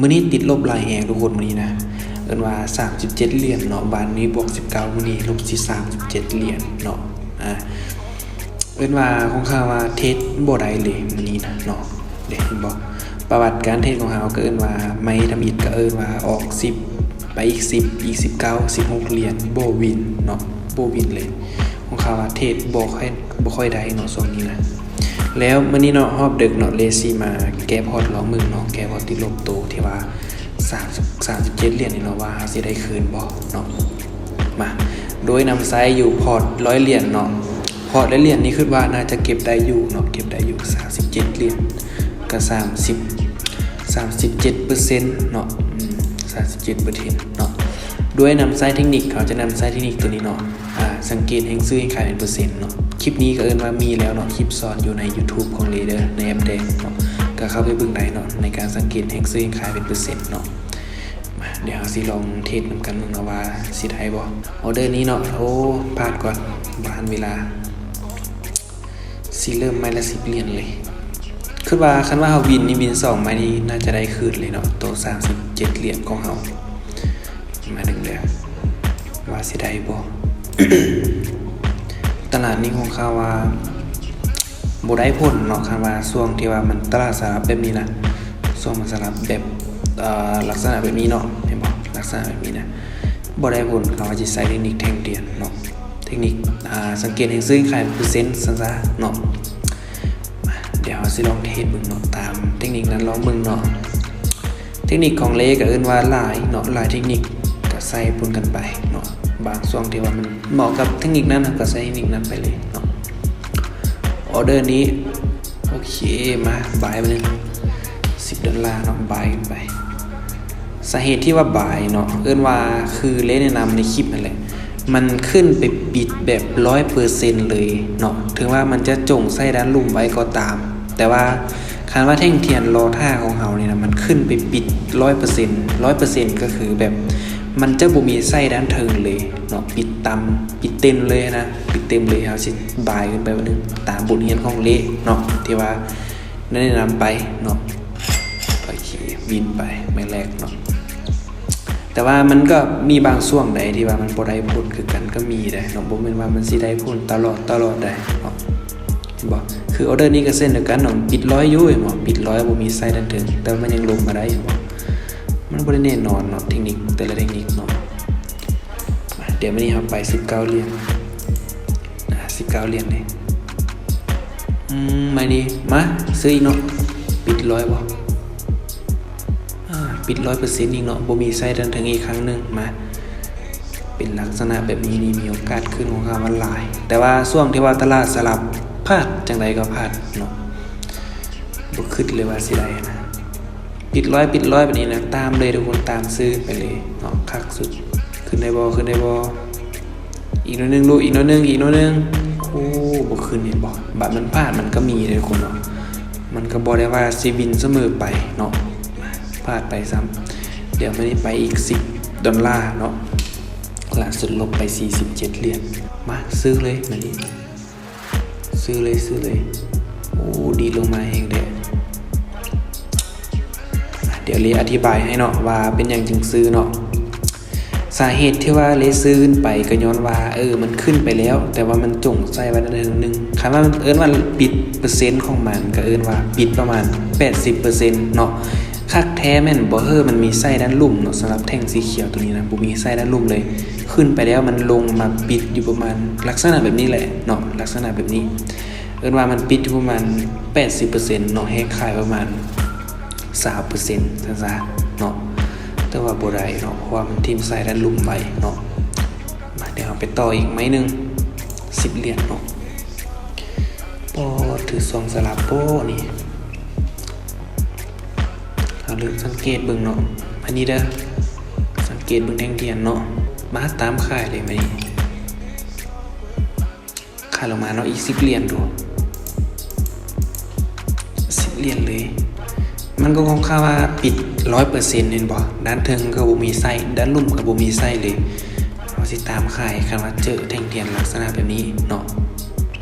ມື້ນີ້ຕິດລົບຫຼາຍແຮງທຸກຄົນ ມື້ນີ້ນະ ເອີ້ນວ່າສາມສິບເຈັດຫຼຽນເນາະ ບາດນີ້ບວກສິບເກົ້າ ມື້ນີ້ລົບສິບ ສາມສິບເຈັດຫຼຽນເນາະ. ອ່າ ເອີ້ນວ່າຂ້ອນຂ້າງວ່າເທຣດບໍ່ໄດ້ເລີຍມື້ນີ້ນະເນາະ. ເດ້ ເຫັນບໍ່ ປະຫວັດການເທຣດຂອງເຮົາ ກໍເອີ້ນວ່າໄມ້ທຳອິດ ກໍເອີ້ນວ່າອອກສິບ ໄປອີກສິບ ອີກສິບເກົ້າ ສິບຫົກຫຼຽນ ບໍ່ວິນເນາະ ບໍ່ວິນເລີຍ. ຂ້ອນຂ້າງວ່າເທຣດບໍ່ຄ່ອຍ ບໍ່ຄ່ອຍໄດ້ເນາະຊ່ວງນີ້ນະ. ແລ້ວມື້ນີ້ເນາະ ຮອບເດິກເນາະ ເລຊິມາແກ້ພອດລອງເບິ່ງເນາະ ແກ້ພອດຕິດລົບໂຕທີ່ວ່າສາມສິບ ສາມສິບເຈັດຫຼຽນນີ້ເນາະ ວ່າເຮົາຊິໄດ້ຄືນບໍ່ເນາະ. ມາ ໂດຍນຳໃຊ້ຢູ່ພອດຮ້ອຍຫຼຽນເນາະ ພອດຮ້ອຍຫຼຽນນີ້ຄິດວ່າໜ້າຈະເກັບໄດ້ຢູ່ເນາະ ເກັບໄດ້ຢູ່ສາມສິບເຈັດຫຼຽນ ກໍສາມສິບ ສາມສິບເຈັດເປີເຊັນເນາະ ອືມ ສາມສິບເຈັດເປີເຊັນເນາະ. ໂດຍນຳໃຊ້ເທັກນິກ ເຮົາຈະນຳໃຊ້ເທັກນິກຕົວນີ້ເນາະ ອ່າ ສັງເກດແຮງຊື້ແຮງຂາຍເປັນເປີເຊັນເນາະ. ຄລິບນີ້ກໍເອີ້ນວ່າມີແລ້ວເນາະ ຄລິບສອນຢູ່ໃນຢູທູບຂອງເລເດີ ໃນແອັບແດງເນາະ ກໍເຂົ້າໄປເບິ່ງໄດ້ເນາະ ໃນການສັງເກດແຮງຊື້ແຮງຂາຍເປັນເປີເຊັນເນາະ. ມາ ດຽວເຮົາຊິລອງເທຣດນຳກັນເບິ່ງເນາະວ່າຊິໄດ້ບໍ່. ອໍເດີນີ້ເນາະ ໂອ້ ພາດກ່ອນ ບໍ່ທັນເວລາ. ຊິເລີ່ມໄມ້ລະສິບຫຼຽນເລີຍ. ຄິດວ່າຄັນວ່າເຮົາວິນນີ້ ວິນສອງໄມ້ນີ້ ໜ້າຈະໄດ້ຄືນເລີຍເນາະ ໂຕສາມສິບເຈັດຫຼຽນຂອງເຮົາ. ມາເບິ່ງເດີວ່າຊິໄດ້ບໍ່. ຕະຫຼາດນີ້ຂ້ອນຂ້າງວ່າບໍ່ໄດ້ຜົນເນາະ ຄັນວ່າຊ່ວງທີ່ວ່າມັນຕະຫຼາດສະຫຼັບແບບນີ້ນະ ຊ່ວງມັນສະຫຼັບແບບ ເອີ ລັກສະນະແບບນີ້ເນາະ ເຫັນບໍ່ ລັກສະນະແບບນີ້ນະ ບໍ່ໄດ້ຜົນ. ເຮົາອາດຈະໃຊ້ເທັກນິກແທ່ງທຽນເນາະ ເທັກນິກ ອ່າ ສັງເກດແຮງຊື້ແຮງຂາຍເປີເຊັນຊັ້ນຊະເນາະ. ມາ ດຽວເຮົາຊິລອງເທຣດເບິ່ງເນາະ ຕາມເທັກນິກນັ້ນລອງເບິ່ງເນາະ. ເທັກນິກຂອງເລກໍເອີ້ນວ່າຫຼາຍເນາະ ຫຼາຍເທັກນິກກໍໃຊ້ປົນກັນໄປເນາະ. ບາງຊ່ວງທີ່ວ່າມັນເໝາະກັບເທັກນິກນັ້ນ ເຮົາກໍໃຊ້ເທັກນິກນັ້ນໄປເລີຍເນາະ. ອໍເດີນີ້ ໂອເຄ ມາບາຍໄປເລີຍ ສິບດອນລາເນາະ ບາຍຂຶ້ນໄປ. ສາເຫດທີ່ວ່າບາຍເນາະ ເອີ້ນວ່າຄືເລແນະນຳໃນຄລິບນັ້ນແຫຼະ ມັນຂຶ້ນໄປປິດແບບຮ້ອຍເປີເຊັນເລີຍເນາະ. ເຖິງວ່າມັນຈະຈົ່ງໃສ່ດ້ານລຸ່ມໄວ້ກໍຕາມ ແຕ່ວ່າຄັນວ່າແທ່ງທຽນລໍຖ້າຂອງເຮົານີ້ນະ ມັນຂຶ້ນໄປປິດຮ້ອຍເປີເຊັນ ຮ້ອຍເປີເຊັນ ກໍຄືແບບມັນຈະບໍ່ມີໃສ່ດ້ານເທິງເລີຍເນາະ ປິດຕາມ ປິດເຕັມເລີຍນະ ປິດເຕັມເລີຍ. ເຮົາຊິບາຍຂຶ້ນໄປບາດໜຶ່ງ ຕາມບົດຮຽນຂອງເລເນາະ ທີ່ວ່າ ແນະນຳໄປເນາະ. ໂອເຄ ວິນໄປໄມ້ແລກເນາະ ແຕ່ວ່າມັນກໍມີບາງຊ່ວງໃດທີ່ວ່າມັນບໍ່ໄດ້ຜົນຄືກັນກໍມີເດ້ເນາະ ບໍ່ແມ່ນວ່າມັນຊິໄດ້ຜົນຕະຫຼອດ ຕະຫຼອດໄດ້ເນາະ ເຫັນບໍ່? ຄືອໍເດີນີ້ກໍເຊັ່ນດຽວກັນເນາະ ມັນປິດຮ້ອຍຢູ່ ເຫັນບໍ່? ປິດຮ້ອຍ ບໍ່ມີໃສ່ດ້ານເທິງ ແຕ່ວ່າມັນຍັງລົງມາໄດ້ ເຫັນບໍ່? ມັນບໍ່ໄດ້ແນ່ນອນເນາະ ເທັກນິກ ແຕ່ລະເທັກນິກເນາະ. ມາ ດຽວມື້ນີ້ເຮົາໄປສິບເກົ້າຫຼຽນ ອ່າ ສິບເກົ້າຫຼຽນເດ້. ອືມ ໄມ້ນີ້ ມາ ຊື້ອີກເນາະ ປິດຮ້ອຍບໍ່? ອ່າ ປິດຮ້ອຍເປີເຊັນອີກເນາະ ບໍ່ມີໃສ່ດ້ານເທິງອີກຄັ້ງໜຶ່ງ. ມາ ເປັນລັກສະນະແບບນີ້ນີ້ ມີໂອກາດຂຶ້ນຂອງເຮົາມັນຫຼາຍ ແຕ່ວ່າຊ່ວງທີ່ວ່າຕະຫຼາດສະຫຼັບ ພາດ ຈັ່ງໃດກໍພາດເນາະ ບໍ່ຄິດເລີຍວ່າຊິໄດ້ນະ. ປິດຮ້ອຍ ປິດຮ້ອຍບາດນີ້ນະ ຕາມເລີຍທຸກຄົນ ຕາມຊື້ໄປເລີຍເນາະ ຄັກສຸດ. ຂຶ້ນໄດ້ບໍ່? ຂຶ້ນໄດ້ບໍ່? ອີກໜ້ອຍໜຶ່ງລູກ ອີກໜ້ອຍໜຶ່ງ ອີກໜ້ອຍໜຶ່ງ. ໂອ້ ບໍ່ຂຶ້ນ ເຫັນບໍ່? ບາດມັນພາດ ມັນກໍມີເດ້ທຸກຄົນເນາະ ມັນກໍບໍ່ໄດ້ວ່າຊິວິນສະເໝີໄປເນາະ ພາດໄປຊ້ຳ. ດຽວມື້ນີ້ໄປອີກສິບດອນລາເນາະ ລ່າສຸດລົບໄປສີ່ສິບເຈັດຫຼຽນ. ມາ ຊື້ເລີຍມື້ນີ້ ຊື້ເລີຍ ຊື້ເລີຍ. ໂອ້ ດີດລົງມາແຮງແທ້. ດຽວເລອະທິບາຍໃຫ້ເນາະ ວ່າເປັນຫຍັງຈຶ່ງຊື້ເນາະ. ສາເຫດທີ່ວ່າເລຊື້ຂຶ້ນໄປກໍຍ້ອນວ່າ ເອີ ມັນຂຶ້ນໄປແລ້ວ ແຕ່ວ່າມັນຈົ່ງໃສ່ໄວ້ໄດ້ເທິງໜຶ່ງ. ຄັນວ່າເອີ້ນວ່າປິດເປີເຊັນຂອງມັນ ກໍເອີ້ນວ່າປິດປະມານແປດສິບເປີເຊັນເນາະ. ຄັກແທ້ແມ່ນບໍ່ເຮີ້ ມັນມີໃສ່ດ້ານລຸ່ມເນາະ. ສຳລັບແທ່ງສີຂຽວຕົວນີ້ນະ ບໍ່ມີໃສ່ດ້ານລຸ່ມເລີຍ. ຂຶ້ນໄປແລ້ວມັນລົງມາປິດຢູ່ປະມານລັກສະນະແບບນີ້ແຫຼະເນາະ ລັກສະນະແບບນີ້. ເອີ້ນວ່າມັນປິດຢູ່ປະມານແປດສິບເປີເຊັນເນາະ ແຮງຂາຍປະມານຊາວເປີເຊັນຊັ້ນຊະເນາະ. ແຕ່ວ່າບໍ່ໄດ້ເນາະ ເພາະວ່າມັນຖິ້ມໃສ່ດ້ານລຸ່ມໄວ້ເນາະ. ມາ ດຽວເຮົາໄປຕໍ່ອີກໄມ້ໜຶ່ງ ສິບຫຼຽນເນາະ. ປອດ ຖືກສອງສະຫຼັບໂປ້ນີ້. ເຮົາເລີ່ມສັງເກດເບິ່ງເນາະ ອັນນີ້ເດີ ສັງເກດເບິ່ງແທ່ງທຽນເນາະ. ມາ ຕາມຂາຍເລີຍບາດນີ້ ຂາຍລົງມາເນາະ ອີກສິບຫຼຽນໂດ ສິບຫຼຽນເລີຍ. ມັນກໍຄ່ອນຂ້າງວ່າປິດຮ້ອຍເປີເຊັນ ເຫັນບໍ່? ດ້ານເທິງກໍບໍ່ມີໃສ່ ດ້ານລຸ່ມກໍບໍ່ມີໃສ່ເລີຍ. ເຮົາຊິຕາມຂາຍ ຄັນວ່າເຈີແທ່ງທຽນລັກສະນະແບບນີ້ເນາະ.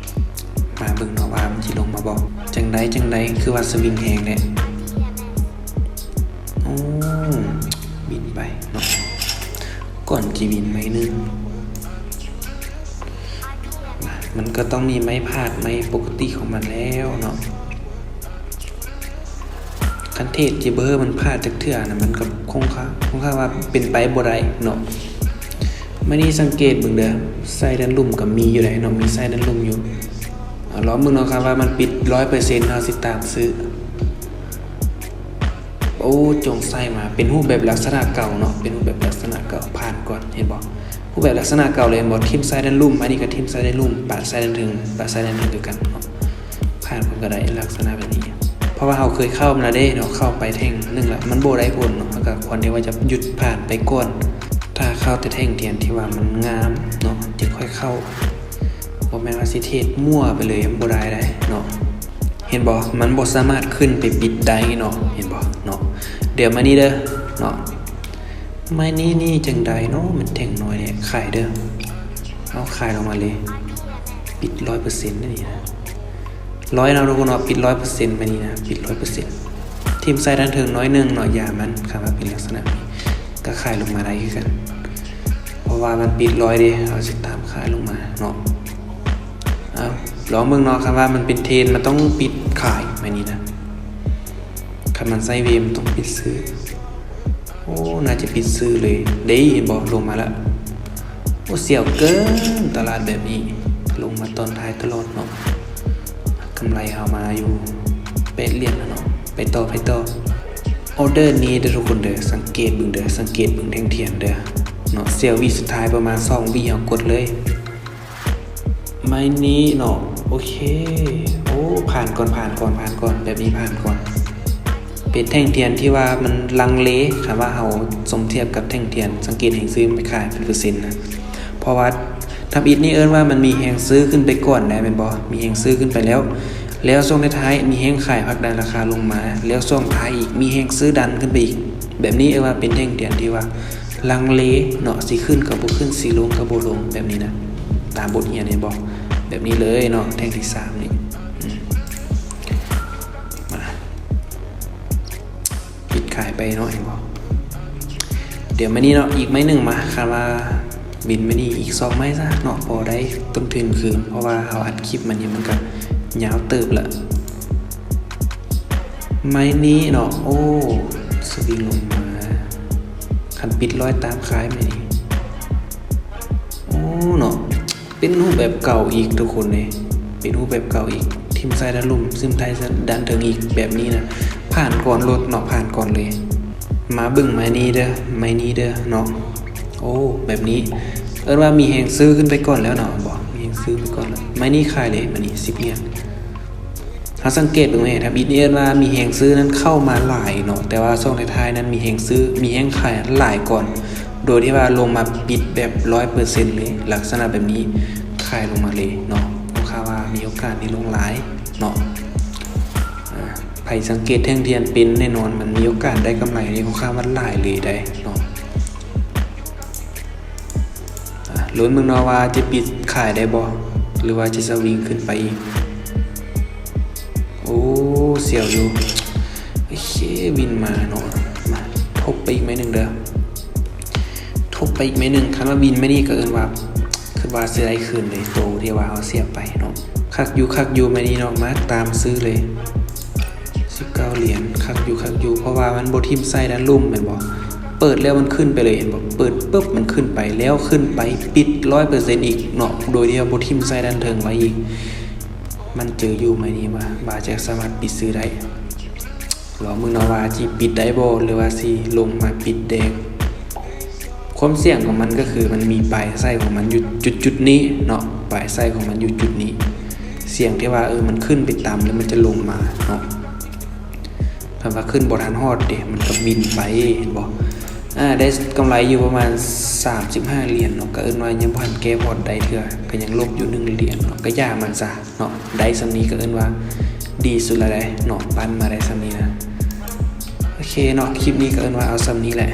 ມາເບິ່ງເນາະວ່າມັນຊິລົງມາບໍ່. ຈັ່ງໃດ ຈັ່ງໃດ ຄືວ່າສະວິງແຮງແທ້. ໂອ້ ຈະມີໄມ້ໜຶ່ງ ມັນກໍຕ້ອງມີໄມ້ພາດ ໄມ້ປົກກະຕິຂອງມັນແລ້ວເນາະ. ຄັນເທຣດຈະບໍ່ໃຫ້ມັນພາດຈັກເທື່ອນະ ມັນກໍຄົງຄ່າ ຄົງຄ່າວ່າເປັນໄປບໍ່ໄດ້ເນາະ. ມື້ນີ້ສັງເກດເບິ່ງເດີ ໄສ້ດ້ານລຸ່ມກໍມີຢູ່ໃດເນາະ ມີໄສ້ດ້ານລຸ່ມຢູ່. ອາ ລອງເບິ່ງເນາະ ຄັນວ່າມັນປິດຮ້ອຍເປີເຊັນ ເຮົາຊິຕາມຊື້. ໂອ້ ຈົງໃສ່ມາ ເປັນຮູບແບບລັກສະນະເກົ່າເນາະ ເປັນຮູບແບບລັກສະນະເກົ່າ. ຜ່ານກ່ອນ ເຫັນບໍ່? ຮູບແບບລັກສະນະເກົ່າເລີຍ ເຫັນບໍ່? ຖິ້ມໄສ້ດ້ານລຸ່ມ ອັນນີ້ກໍຖິ້ມໄສ້ດ້ານລຸ່ມ ປະໄສ້ດ້ານເທິງ ປະໄສ້ດ້ານເທິງຄືກັນເນາະ. ຜ່ານເພິ່ນກໍໄດ້ລັກສະນະແບບນີ້ ເພາະວ່າເຮົາເຄີຍເຂົ້າມາແລ້ວເດ້ເນາະ ເຂົ້າໄປແທ່ງໜຶ່ງລະ ມັນບໍ່ໄດ້ຜົນເນາະ ເຮົາກໍຄວນທີ່ວ່າຈະຢຸດຜ່ານໄປກ່ອນ. ຖ້າເຂົ້າແຕ່ແທ່ງທຽນທີ່ວ່າມັນງາມເນາະ ຈຶ່ງຄ່ອຍເຂົ້າ. ບໍ່ແມ່ນວ່າຊິເທຣດມົ້ວໄປເລີຍ ມັນບໍ່ໄດ້ໃດເນາະ. ເຫັນບໍ່? ມັນບໍ່ສາມາດຂຶ້ນໄປປິດໄດ້ເນາະ ເຫັນບໍ່ເນາະ? ດຽວມານີ້ເດີເນາະ. ໄມ້ນີ້ນີ້ຈັ່ງໃດເນາະ ມັນແທ່ງນ້ອຍແທ້. ຂາຍເດີ ເອົາຂາຍລົງມາເລີຍ. ປິດຮ້ອຍເປີເຊັນນີ້ນະ ຮ້ອຍເນາະທຸກຄົນເນາະ ປິດຮ້ອຍເປີເຊັນ ໄມ້ນີ້ນະ ປິດຮ້ອຍເປີເຊັນ. ຖິ້ມໄສ້ດ້ານເທິງໜ້ອຍໜຶ່ງເນາະ ຢ່າມັນ ຄັນວ່າເປັນລັກສະນະນີ້ ກໍຂາຍລົງມາໄດ້ຄືກັນ ເພາະວ່າມັນປິດຮ້ອຍເດ້. ເຮົາຊິຕາມຂາຍລົງມາເນາະ. ເອົາ ລອງເບິ່ງເນາະ ຄັນວ່າມັນເປັນເທຣນ ມັນຕ້ອງປິດຂາຍ ໄມ້ນີ້ນະ. ຄັນມັນໄຊເວ ມັນຕ້ອງປິດຊື້. ໂອ້ ໜ້າຈະປິດຊື້ເລີຍເດ້ ເຫັນບໍ່? ລົງມາລະ. ໂອ້ ສ່ຽວເກີນ ຕະຫຼາດແບບນີ້ ລົງມາຕອນທ້າຍຕະຫຼອດເນາະ. ກຳໄລເຮົາມາຢູ່ແປດຫຼຽນແລ້ວເນາະ. ໄປຕໍ່ ໄປຕໍ່. ອໍເດີນີ້ເດີທຸກຄົນເດີ ສັງເກດເບິ່ງເດີ ສັງເກດເບິ່ງແທ່ງທຽນເດີເນາະ. ສ່ຽວວິສຸດທ້າຍ ປະມານສອງວິ ເຮົາກົດເລີຍ. ໄມ້ນີ້ເນາະ ໂອເຄ. ໂອ້ ຜ່ານກ່ອນ ຜ່ານກ່ອນ ຜ່ານກ່ອນ ແບບນີ້ຜ່ານກ່ອນ. ເປັນແທ່ງທຽນທີ່ວ່າມັນລັງເລ ຄັນວ່າເຮົາສົມທຽບກັບແທ່ງທຽນ ສັງເກດແຮງຊື້ມັນໄປຂາຍເປັນເປີເຊັນນະ. ເພາະວ່າທຳອິດນີ້ເອີ້ນວ່າມັນມີແຮງຊື້ຂຶ້ນໄປກ່ອນໄດ໋ ແມ່ນບໍ່? ມີແຮງຊື້ຂຶ້ນໄປແລ້ວ ແລ້ວຊ່ວງທ້າຍໆ ມີແຮງຂາຍຜັກດັນລາຄາລົງມາ ແລ້ວຊ່ວງທ້າຍອີກ ມີແຮງຊື້ດັນຂຶ້ນໄປອີກ. ແບບນີ້ເອີ້ນວ່າເປັນແທ່ງທຽນທີ່ວ່າ ລັງເລເນາະ ຊິຂຶ້ນກໍບໍ່ຂຶ້ນ ຊິລົງກໍບໍ່ລົງ ແບບນີ້ນະ. ຕາມບົດຮຽນເຫັນບໍ່? ແບບນີ້ເລີຍເນາະ ແທ່ງທີສາມນີ້. ອືມ ມາ ປິດຂາຍໄປເນາະ ເຫັນບໍ່? ດຽວມານີ້ເນາະ ອີກໄມ້ໜຶ່ງມາ ຄັນວ່າບິນມານີ້ອີກສອງໄມ້ຊະເນາະ ພໍໄດ້ຕົ້ນທຶນຄືນ ເພາະວ່າເຮົາອັດຄລິບມານີ້ມັນກໍຍາວເຕີບລະ. ໄມ້ນີ້ເນາະ ໂອ້ ສະວິງລົງມາ ຄັນປິດຮ້ອຍຕາມຂາຍໄມ້ນີ້. ໂອ້ ເນາະ ເປັນຮູບແບບເກົ່າອີກທຸກຄົນເດ້ ເປັນຮູບແບບເກົ່າອີກ. ຖິ້ມໄສ້ດ້ານລຸ່ມ ຖິ້ມໄສ້ດ້ານເທິງອີກ ແບບນີ້ນະ. ຜ່ານກ່ອນໂລດເນາະ ຜ່ານກ່ອນເລີຍ. ມາເບິ່ງໄມ້ນີ້ເດີ ໄມ້ນີ້ເດີເນາະ. ໂອ້ ແບບນີ້ເອີ້ນວ່າມີແຮງຊື້ຂຶ້ນໄປກ່ອນແລ້ວເນາະ ເຫັນບໍ່? ມີແຮງຊື້ໄປກ່ອນແລ້ວ. ໄມ້ນີ້ຂາຍເລີຍ ໄມ້ນີ້ສິບຫຼຽນ. ເຮົາສັງເກດເບິ່ງແມ້ ທຳອິດນີ້ເອີ້ນວ່າມີແຮງຊື້ນັ້ນເຂົ້າມາຫຼາຍເນາະ ແຕ່ວ່າຊ່ວງທ້າຍໆນັ້ນມີແຮງຊື້ ມີແຮງຂາຍຫຼາຍກ່ອນ ໂດຍທີ່ວ່າລົງມາປິດແບບຮ້ອຍເປີເຊັນເລີຍ ລັກສະນະແບບນີ້ ຂາຍລົງມາເລີຍເນາະ. ເພາະວ່າມີໂອກາດທີ່ລົງຫຼາຍເນາະ. ອາ ໃຜສັງເກດແທ່ງທຽນເປັນແນ່ນອນ ມັນມີໂອກາດໄດ້ກຳໄລເລີຍ ເພາະວ່າມັນຫຼາຍເລີຍໄດ໋ເນາະ. ອາ ລຸ້ນເບິ່ງເນາະວ່າຈະປິດຂາຍໄດ້ບໍ່ ຫຼືວ່າຈະສະວິງຂຶ້ນໄປອີກ. ໂອ້ ສ່ຽວຢູ່. ໂອເຄ ວິນມາເນາະ ມາທົບໄປອີກໄມ້ໜຶ່ງເດີ ທົບໄປອີກໄມ້ໜຶ່ງ. ຄັນວ່າວິນໄມ້ນີ້ກໍເອີ້ນວ່າ ຄິດວ່າຊິໄດ້ຄືນເລີຍ ໂຕທີ່ວ່າເຮົາເສຍໄປເນາະ. ຄັກຢູ່ ຄັກຢູ່ໄມ້ນີ້ເນາະ ມາຕາມຊື້ເລີຍ. ສິບເກົ້າຫຼຽນ ຄັກຢູ່ ຄັກຢູ່ ເພາະວ່າມັນບໍ່ຖິ້ມໄສ້ດ້ານລຸ່ມແມ່ນບໍ່? ເປີດແລ້ວມັນຂຶ້ນໄປເລີຍ ເຫັນບໍ່? ເປີດປຶບມັນຂຶ້ນໄປ ແລ້ວຂຶ້ນໄປປິດຮ້ອຍເປີເຊັນອີກເນາະ ໂດຍທີ່ວ່າບໍ່ຖິ້ມໄສ້ດ້ານເທິງໄວ້ອີກ. ໝັ້ນໃຈຢູ່ໄມ້ນີ້ວ່າ ວ່າຈະສາມາດປິດຊື້ໄດ້. ລອງເບິ່ງເນາະວ່າຊິປິດໄດ້ບໍ່ ຫຼືວ່າຊິລົງມາປິດແດງ. ຄວາມສ່ຽງຂອງມັນກໍຄືມັນມີປາຍໄສ້ຂອງມັນຢູ່ຈຸດໆນີ້ເນາະ ປາຍໄສ້ຂອງມັນຢູ່ຈຸດນີ້. ສ່ຽງທີ່ວ່າ ເອີ ມັນຂຶ້ນໄປຕ່ຳແລ້ວມັນຈະລົງມາເນາະ. ຄັນວ່າຂຶ້ນບໍ່ທັນຮອດເດ ມັນກໍບິນໄປ ເຫັນບໍ່? ອາ ໄດ້ກຳໄລຢູ່ປະມານສາມສິບຫ້າຫຼຽນເນາະ ກໍເອີ້ນວ່າຍັງບໍ່ທັນແກ້ພອດໄດ້ເທື່ອ ກໍຍັງລົບຢູ່ໜຶ່ງຫຼຽນເນາະ ກໍຢ່າມັນຊະເນາະ. ໄດ້ສ່ຳນີ້ກໍເອີ້ນວ່າດີສຸດແລ້ວເດເນາະ ປັ້ນມາໄດ້ສ່ຳນີ້ນະ. ໂອເຄເນາະ ຄລິບນີ້ກໍເອີ້ນວ່າເອົາສ່ຳນີ້ແຫຼະ.